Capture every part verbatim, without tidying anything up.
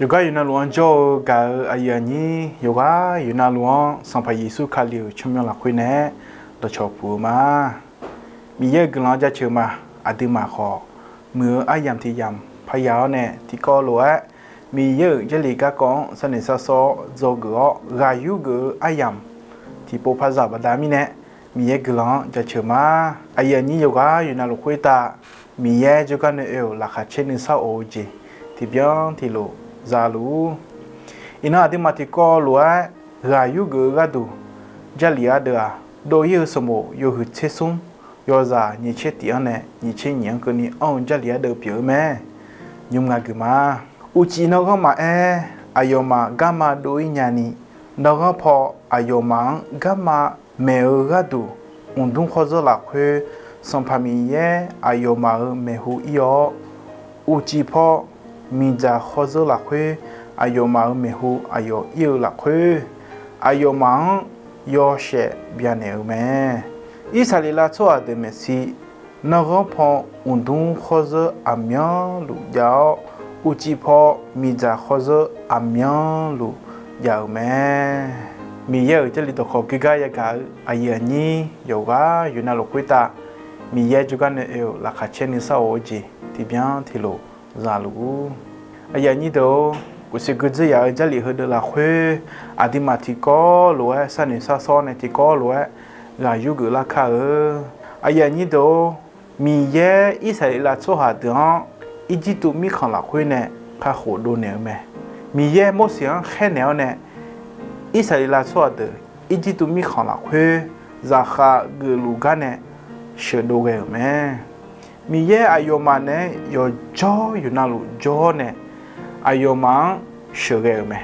Yawqgar yawqnavluf-anr jawr-eu gaq-eu aqyuif aqnyir, yawqgar yawqnavluf-anr Sanqpaq Yeqsur Kali-euq tsawrmyanr lafkhoer nae-aer dawqcawq puq-eu ma. Miqyaer-euq guiqlanq-anr jaceuq ma. Aqduimaf khawf, muiq-eu aryamq tiq yamq parya-awr nae tiqkawv lof-aer, Miqyaer-euq Jarlif garkawv-anr sharnoeq sharsawr-awr dzawgeuf-awr ghaq yurgeuf-eu aryamq tiqpov par zaq baqda mirnae, Miqyaer guiqlanq-anr jaceuq ma. Aqyuif aqnyir yawqgar yawqnavluf khoertav, Miqyaer jawrgar nae oe-euq laqkhaq caer nuisar of-eu jeq tiqbyan tiqlof zaluf-ur. Iqnan aqduimaf tiqkawv lof-aer ghaq yurgeuf-eu gharduq, Jarlif ardeuv-aq, dov-ir-eu sanqbof yawhuiq tser smr, yawzaq nyiq tser tif-anr nae nyiq tser nyiq-anr keuvni anr-eu Jarlif ardeuv pyeuf-eu mae. Nymr nga geuf ma. Uqcif nanghanr maqaer, aqyawfmaf garma dov-ir nyani, nanghanr paw aqyawfmaf-anr garma maeq-eu gharduq, mqdmr khawrzeur lafkhoer Sanqpaq Miqyaer aqyawfmaf-euq maeqhu ir-awr, uqcif paw miqdzaq khawrzeur lafkhoer aqyawfmaf-euq maeqhu aqyawf ir-eu lafkhoer, aqyawfmaf-anr yawshaef byanaeq-eu mae. Irsaqleqlav tsawrhaq deuq maeqshi, nanghanr paw mqdmr khawrzeur aqmyanluf jav-awr, uqcif paw miqdzaq khawrzeur aqmyanluf jav-euq mae. Miqyaer-euq Jarlif dawqkawq geugar yagaq-eu aqyuif aqnyir yawqghaq yawqnavluf khoertav, Miqyaer jawrgar nae oe-euq laqkhaq caer nuisar of-eu jeq tiqbyan tiqlof zaluf-ur. Aqyuif aqnyir deuq-or, guqsiq gui dzeur yaf-eu Jarlif heudeuq lafkhoer aqduimaf tiqkawv lof-aer sharnoeq sharsawr nae tiqkawv lof-aer ghaq yurgeuf lar kar-eu. Aqyuif aqnyir deuq-or, Miqyaer Irsaqleqlav tsawrhaq deuq-anr Irjirtuv mirkhanq lafkhoer nae kakhof dovnaeq-eu mae. Miqyaer Morseq-anr khaernaeq-awr nae, Irsaqleqlav tsawrhaq deuq Irjirtuv mirkhanq lafkhoer zaqkhav geufluf gar nae sheuqdov ghae-euq mae. Miqyaer aqyawfmaf naeq-aer yawqjawr yawqnavluf jawr-awr nae, aqyawfmaf-anr sheuqghae-euq mae.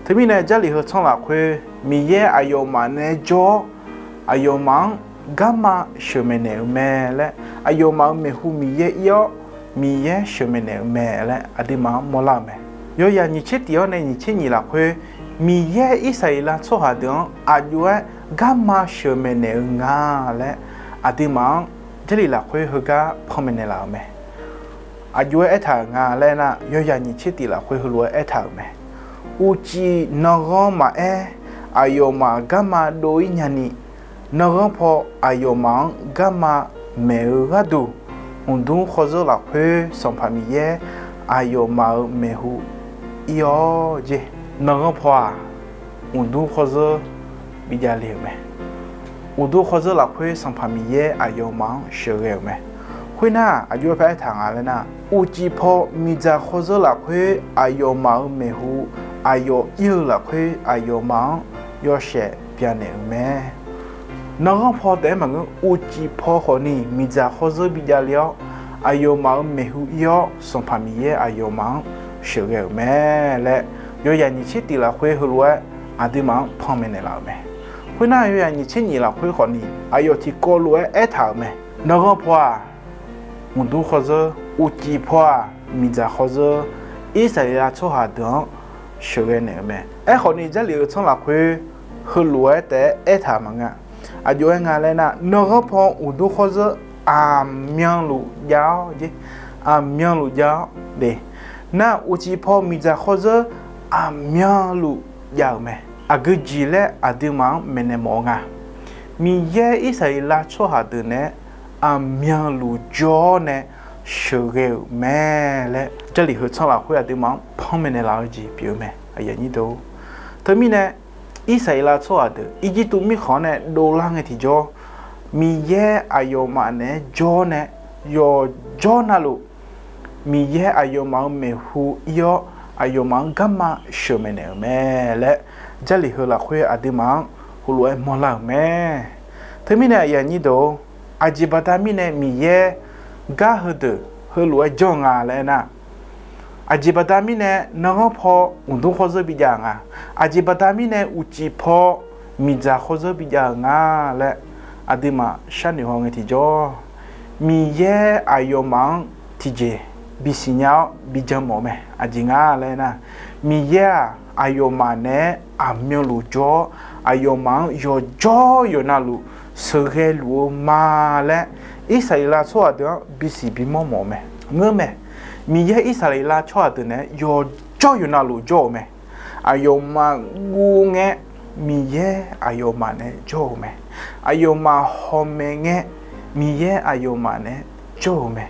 Teumirnae Jarlif heu tsanr lafkhoer, Miqyaer aqyawfmaf naeq-aer jawr-awr, aqyawfmaf-anr garma sheuqmaeq naeq-euq mae laer, aqyawfmaf-euq maeqhu Miqyaer ir-awr, Miqyaer sheuqmaeq naeq-euq mae laer aqduimaf-anr mawrlar-euq mae. Yawyaq nyiq tser tif-awr nae nyiq tser nyiq lafkhoer, Miqyaer Irsaqleqlav tsawrhaq deuq-anr aqjox-aer garma sheuqmaeq naeq-eu nga laer, aqduimaf-anr Jarlif lafkhoer heugar panmaeq naeqlaf-euq mae. Aqjox-aer aertaq-euq nga laer nar, yawyaq nyiq tser tif lafkhoer heulof-aer aertaq-euq mae. Uqcif nanghanr maqaer, aqyawfmaf garma dov-ir nyani, nanghanr paw aqyawfmaf-anr garma maeq-eu gharduq, mqdmr khawrzeur lafkhoer Sanqpaq Miqyaer aqyawfmaf-euq maeqhu ir-awr jer. Nanghanr paw-aq, mqdmr khawrzeur bijav le-euq mae. Mqdmr khawrzeur lafkhoer Sanqpaq Miqyaer aqyawfmaf-anr sheuqghae-euq mae. Khoernar, aqjox-aer par aertaq nga laer nar, uqcif paw miqdzaq khawrzeur lafkhoer aqyawfmaf-euq maeqhu aqyawf ir-eu lafkhoer aqyawfmaf-anr yawshaef byanaeq-euq mae. Nanghanr paw taef-aer maqngeur, uqcif paw khawfni miqdzaq khawrzeur bijav le-awr, aqyawfmaf-euq maeqhu ir-awr, Sanqpaq Miqyaer aqyawfmaf-anr sheuqghae-euq mae laer, yawyaq nyiq tser tif lafkhoer heulof-aer aqduimaf-anr panmaeq naeqlaf-euq mae. Khoernar, yawyaq nyiq tser nyiq lafkhoer khawfni aqyawf tiqkawv lof-aer aertaq-euq mae. Nanghanr paw-aq, mqdmr khawrzeur, uqcif paw-aq, miqdzaq khawrzeur, Irsaqleqlav tsawrhaq deuq-anr sheuqghae naeq-euq mae. Aerkhawfni, Jarlif heu tsanr lafkhoer heulof-aer taef-aer aertaq maqnga. Aqjox-aer nga laer nar, nanghanr paw mqdmr khawrzeur aqmyanluf jav-awr jer, aqmyanluf jav-awr de. Nar, uqcif paw miqdzaq khawrzeur aqmyanluf jav-euq mae. Aqgeu jeq laer aqduimaf-anr maeqnaeq mawf-eu nga. Miqyaer Irsaqleqlav tsawrhaq deuq naeq-aer aqmyanluf jawr-awr nae sheuqghae-euq mae laer, Jarlif heu tsanr lafkhoer aqduimaf-anr panmaeq naeqlaf-eu jeq pyeuf-eu mae. Teumirnae, Irsaqleqlav tsawrhaq deuq Irjirtuv mirkhanq-anr nae dovlar ngae tiqjawr, Miqyaer aqyawfmaf naeq-aer jawr-awr nae, yawqjawr navluf Miqyaer aqyawfmaf-euq maeqhu ir-awr, aqyawfmaf-anr garma sheuqmaeq naeq-euq mae laer, Jarlif heu lafkhoer aqduimaf-anr heulof-aer mawrlar-euq mae. Teumirnae aqyuif aqnyir deuq-or, aqjeq baqda mirnae Miqyaer gar heudeuq heulof-aer janr nga laer aernar, aqjeq baqda mirnae nanghanr paw mqdmr khawrzeur bijav-euq nga, aqjeq baqda mirnae uqcif paw miqdzaq khawrzeur bijav-euq nga laer aqduimaf sharnoeq haw ngae tiqjawr, Miqyaer aqyawfmaf-anr tiqjeq bisiq nya-awr bijan mawf-eu mae. Aqjeq nga laer aernar, Miqyaer-aq, aqyawfmaf naeq-aer aqmyanluf jawr-awr, aqyawfmaf-anr yawqjawr yawqnavluf sheuqghae luf-eu ma laer, Irsaqleqlav tsawrhaq deuq-anr bisiq bimawr mawf-eu mae. Ngeur mae, Miqyaer Irsaqleqlav tsawrhaq deuq naeq-aer yawqjawr jawr yawqnavluf jawr-euq mae. Aqyawfmaf guv ngae, Miqyaer aqyawfmaf naeq-aer jawr-euq mae. Aqyawfmaf hawmaeq ngae, Miqyaer aqyawfmaf naeq-aer jawr-euq mae.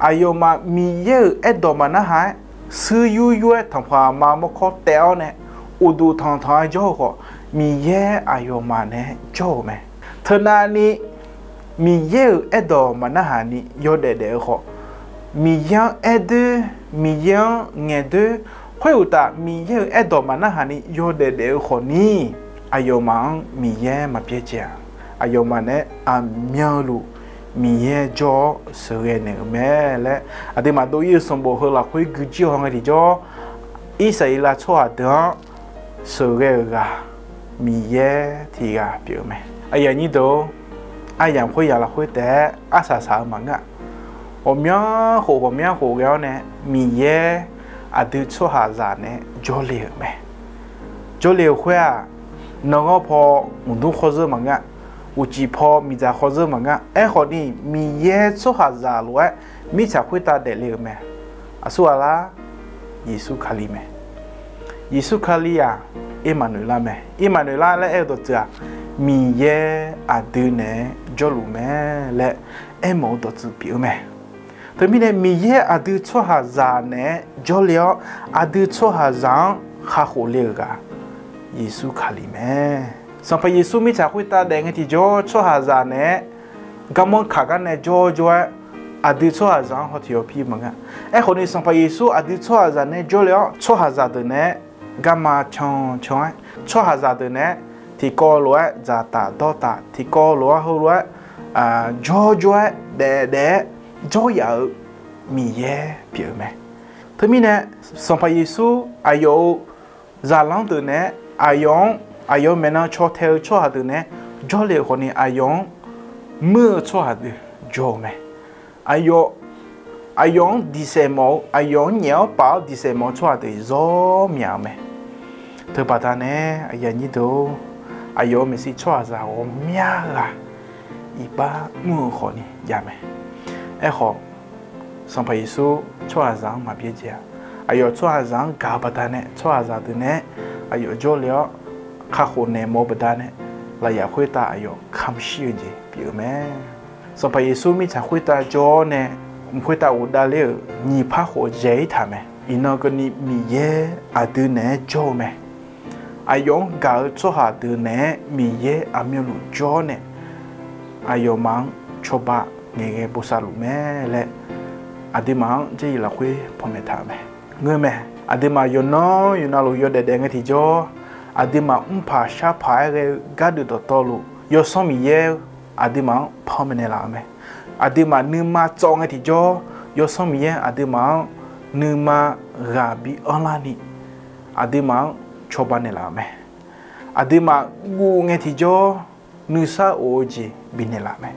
Aqyawfmaf Miqyaer-euq aerdawq maqnarhaq-aer, suir yur yur-aer tanqpaq aqma mawrkawr taev-awr nae, uqduq tanqtanq-aer jawr-eu khawf, Miqyaer aqyawfmaf naeq-aer jawr-euq mae. Teunavni Miqyaer-euq aerdawq maqnarhaq ni yawdaef daef-eu khawf, Miqyaer-anr aer doer, Miqyaer-anr ngaeq doer, khoeruqtaf Miqyaer-euq aerdawq maqnarhaq ni yawdaef daef-eu khawf ni, aqyawfmaf-anr Miqyaer maqbyaerdzae-a. Aqyawfmaf naeq-aer aqmyanluf Miqyaer jawr-awr sheuqghae naeq-euq mae laer, aqduimaf dov-ir-eu sanqbof heu lafkhoer guijir haw ngae tiqjawr, Irsaqleqlav tsawrhaq deuq-anr sheuqghae-euq ghaq Miqyaer tiq ghaq pyeuf-eu mae. Aqyuif aqnyir deuq-or, aryamq khoeryamq lafkhoer taef-aer arsaq saq-eu maqngeur-a. Ghawqmyanr khof ghawqmyanr khof ghae-awr nae Miqyaer aqdui tsawrhaqzaq naeq-aer jawrle-euq mae. Jawrle-euq khoer-aq, nanghawr paw mqdmr khawrzeur maqngeur-a. Uqcif paw miqdzaq khawrzeur maqngeur-a. Aerkhawf ni Miqyaer tsawrhaqzaq lof-aer mirtsaq khoertav daefle-euq mae. Aqsurghaq lar, Yeqsur Kali mae. Yeqsur Kali-aq, Ermaqnoeqlar mae. Ermaqnoeqlar laer aer-eu dawqtsuif-aq, Miqyaer aqdui naeq-aer jawrluf mae laer aermawf-eu dawqtsuif pyeuf-eu mae. Teumirnae Miqyaer aqdui tsawrhaqzaq naeq-aer jawrle-awr, aqdui tsawrhaqzaq-anr kakhof le-euq ghaq Yeqsur Kali mae. Sanqpaq Yeqsur mirtsaq khoertav daef ngae tiqjawr tsawrhaqzaq naeq-aer garmanr kaq gar nae jawr jawr-aer, aqdui tsawrhaqzaq-anr hawteq hawpir maqngeur. Aerkhawf ni Sanqpaq Yeqsur aqdui tsawrhaqzaq naeq-aer jawrle-awr, tsawrhaqzaq deuq naeq-aer garma cancan-aer, tsawrhaqzaq deuq naeq-aer tiqkawv lof-aer dzaqtaf dawrtaf, tiqkawv lof-aer heulof-aer jawr jawr-aer daef daef-aer jawryaf-eu Miqyaer pyeuf-eu mae. Teumirnae Sanqpaq Yeqsur aqyawf-euq zaqlanr deuq naeq-aer aqyawf-anr, aqyawf-euq maeqnan caw tae-eu tsawrhaq deuq naeq-aer jawrle-euq khawf ni aqyawf-anr muir-eu tsawrhaq deuq jawr-eu mae. Aqyawf, aqyawf-anr diqsaef mawf-eu, aqyawf-anr nyaef-awr paf-awr diqsaef mawf-eu tsawrhaq deuq zawr myaq-eu mae. Teubaqda nae aqyuif aqnyir deuq-or, aqyawf-euq maeqshi tsawrhaqzaq ghawqmya ghaq iqbax mr-eu khawf ni jav mae. Aerkhawf, Sanqpaq Yeqsur tsawrhaqzaq-anr maqbyaerdzae-a. Aqyawf tsawrhaqzaq-anr gaq-eu baqdanae tsawrhaqzaq deuq naeq-aer aqyawf jawrle-awr kakhof naeq mawf-eu baqdanae lafyaf khoertav aqyawf kamq shir-eu jeq pyeuf-eu mae. Sanqpaq Yeqsur mirtsaq khoertav jawr-awr nae mq khoertav ghofdav ler-euq nyiq par khof dzaeq-ir taq mae. Iqnan keuvni Miqyaer aqdui naeq-aer jawr-eu mae. Aqyawf-anr gaq-eu tsawrhaq deuq naeq-aer Miqyaer aqmyanluf jawr-awr nae aqyawfmaf-anr cawba ngaeqghae bosav luf mae laer aqduimaf-anr Jarlif lafkhoer panmaeq taq-euq mae. Ngeur mae, aqduimaf yawqnan yawqnavluf yawdaef daef ngae tiqjawr, aqduimaf mrpaq sharpaq-aer ghae-eu gardeuv dawqtawvluf Yawsanr Miqyaer aqduimaf-anr panmaeq naeqlaf-euq mae. Aqduimaf nuima tsawv ngae tiqjawr, Yawsanr Miqyaer aqduimaf-anr nuima ghaq bi anrlar ni aqduimaf-anr cawba naeqlaf-euq mae. Aqduimaf guv ngae tiqjawr, nuisar of-eu jeq bifnaeq laf mae.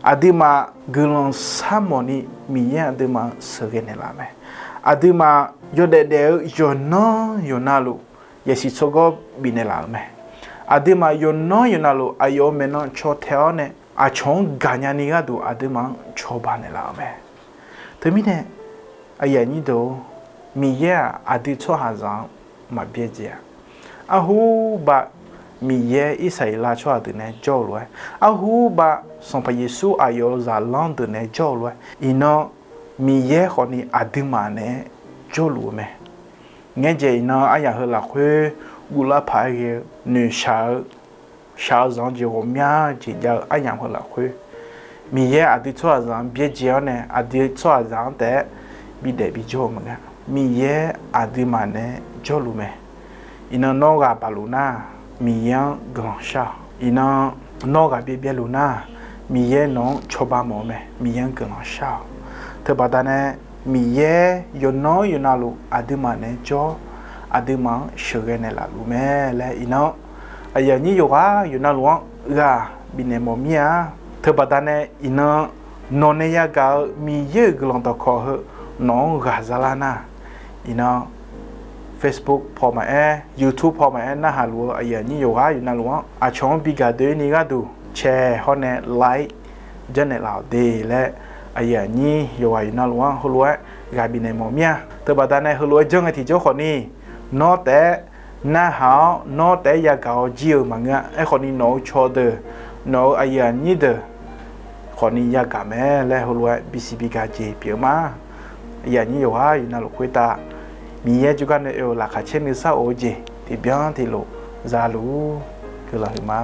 Aqduimaf guiqlanq sharmawf ni Miqyaer aqduimaf-anr sheuqghae naeqlaf mae. Aqduimaf yawdaef daef-eu yawqnan yawqnavluf yasiq tsawrgawr bifnaeq laf-euq mae. Aqduimaf yawqnan yawqnavluf aqyawf-euq maeqnan caw tae-awr nae aqcawq-anr gaqnya ni gharduq aqduimaf-anr cawba naeqlaf-euq mae. Teumirnae, aqyuif aqnyir deuq-or, Miqyaer-aq aqdui tsawrhaqzaq-anr maqbyaerdzae-a. Arhuba Miqyaer Irsaqleqlav tsawrhaq deuq naeq-aer jawr-eu lof-aer, arhuba Sanqpaq Yeqsur aqyawf-euq zaqlanr deuq naeq-aer jawr-eu lof-aer, iqnan Miqyaer khawfni aqduimaf naeq-aer jawrluf-eu mae. Ngaer dzaeq iqnan aryamq heu lafkhoer guvlar paq-aer ghae-eu noeqshaq-eu shaq-eu zanq-eu jeq ghawqmya jeq jav-eu aryamq heu lafkhoer, Miqyaer aqdui tsawrhaqzaq-anr byaerdzae-awr nae aqdui tsawrhaqzaq-anr taef-aer bidaef bijawr-eu maqngeur. Miqyaer aqduimaf naeq-aer jawrluf mae. Iqnan nawr ghaq baq luf nar, Miqyaer-anr guiqlanq shar-awq. Iqnan nawr ghaq byaerbyaer luf nar, Miqyaer nawq-anr cawba mawf-eu mae. Miqyaer-anr guiqlanq shar-awq. Teubaqda nae Miqyaer yawqnan yawqnavluf aqduimaf naeq-aer jawr, aqduimaf-anr sheuqghae naeqlaf luf mae laer iqnan aqyuif aqnyir yawqghaq yawqnavluf-anr ghaq bifnaeq mawf mir-a. Teubaqda nae iqnan nawq nae yagaq-eu Miqyaer-euq guiqlanq dawqkawq heu nawq-anr ghaq zalar nar, iqnan Facebook paw maqaer, YouTube paw maqaer narhaq luf-eu aqyuif aqnyir yawqghaq yawqnavluf-anr aqcawq-anr bi gaq doeni gharduq cae hawr nae like janrnaeq laf-awq de laer, aqyuif aqnyir yawqghaq yawqnavluf-anr heulof-aer ghaq bifnaeq mawf mir-a. Teubaqda nae heulof-aer janr ngae tiqjawr khawfni, nawr taef-aer narhaq-awr nawr taef-aer yagaq-awr jir-euq maqngeur-a. Aerkhawfni nawq-eu cawdeuq, nawq-euq aqyuif aqnyir deuq khawfni yagaq mae laer heulof-aer bisiq bigaq jeq pyeuf-eu ma. Aqyuif aqnyir yawqghaq navluf khoertav Miqyaer jawrgar nae oe-euq laqkhaq caer nuisar of-eu jeq tiqbyan tiqlof zaluf-ur. Guiqlanq huiqma.